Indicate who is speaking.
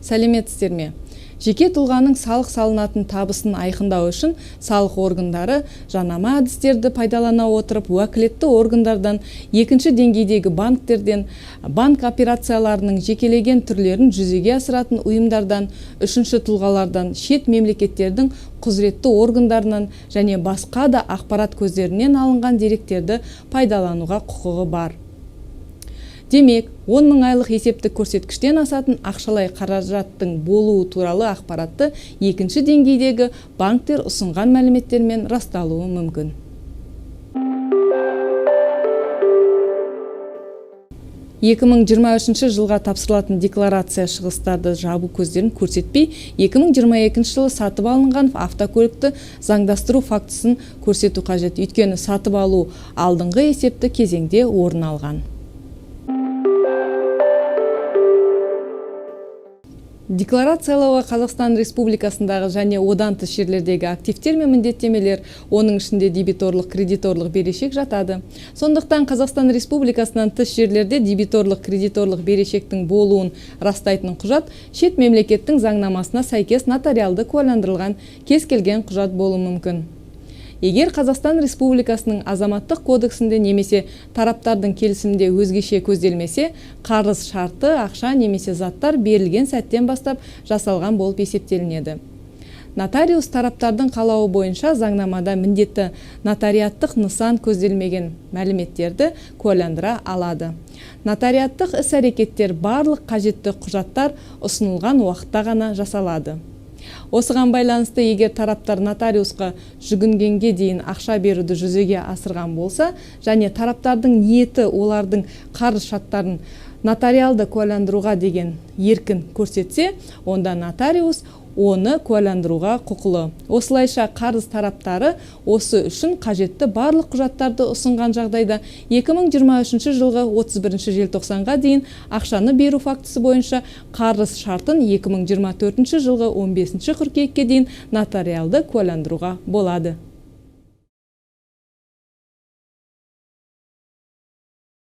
Speaker 1: Сәлеметсіздер ме? Жеке тұлғаның салық салынатын табысын айқындау үшін салық органдары жанама әдістерді пайдалана отырып, уәкілетті органдардан, екінші деңгейдегі банктерден, банк операцияларының жекелеген түрлерін жүзеге асыратын ұйымдардан, үшінші тұлғалардан, шет мемлекеттердің құзыретті органдарынан және басқа да ақпарат көздерінен алынған деректерді пайдалануға құқығы бар. Демек, 10 мың айлық есептік көрсеткіштен асатын ақшалай қаражаттың болуы туралы ақпаратты екінші деңгейдегі банктер ұсынған мәліметтермен расталуы мүмкін. 2023 жылға тапсырылатын декларация шығыстарды жабу көздерін көрсетпей, 2022 жылы сатып алынған автокөлікті заңдастыру фактісін көрсету қажет. Өйткені сатып алу алдыңғы есепті кезеңде орын алған. Декларациялауға Қазақстан Республикасындағы және одан тыс жерлердегі активтер мен міндеттемелер, оның ішінде дебиторлық, кредиторлық берешек жатады. Сондықтан Қазақстан Республикасынан тыс жерлерде дебиторлық, кредиторлық берешектің болуын растайтын құжат шет мемлекеттің заңнамасына сәйкес нотариалды куәландырылған кез келген құжат болуы мүмкін. Егер Қазақстан Республикасының азаматтық кодексінде немесе тараптардың келісімінде өзгеше көзделмесе, қарыз шарты ақша немесе заттар берілген сәттен бастап жасалған болып есептелінеді. Нотариус тараптардың қалауы бойынша заңнамада міндетті нотариаттық нысан көзделмеген мәліметтерді куәландыра алады. Нотариаттық іс-әрекеттер барлық қажетті құжаттар ұсынылған уақытта ғана жасалады. Осыған байланысты егер тараптар нотариусқа жүгінгенге дейін ақша беруді жүзеге асырған болса, және тараптардың ниеті олардың қарыз шарттарын нотариалды куәландыруға деген еркін көрсетсе, онда нотариус оны куәландыруға құқылы. Осылайша қарыз тараптары осы үшін қажетті барлық құжаттарды ұсынған жағдайда 2023 жылғы 31 желтоқсанға дейін ақшаны беру фактісі бойынша қарыз шартын 2024 жылғы 15 қыркүйекке дейін нотариалды куәландыруға болады.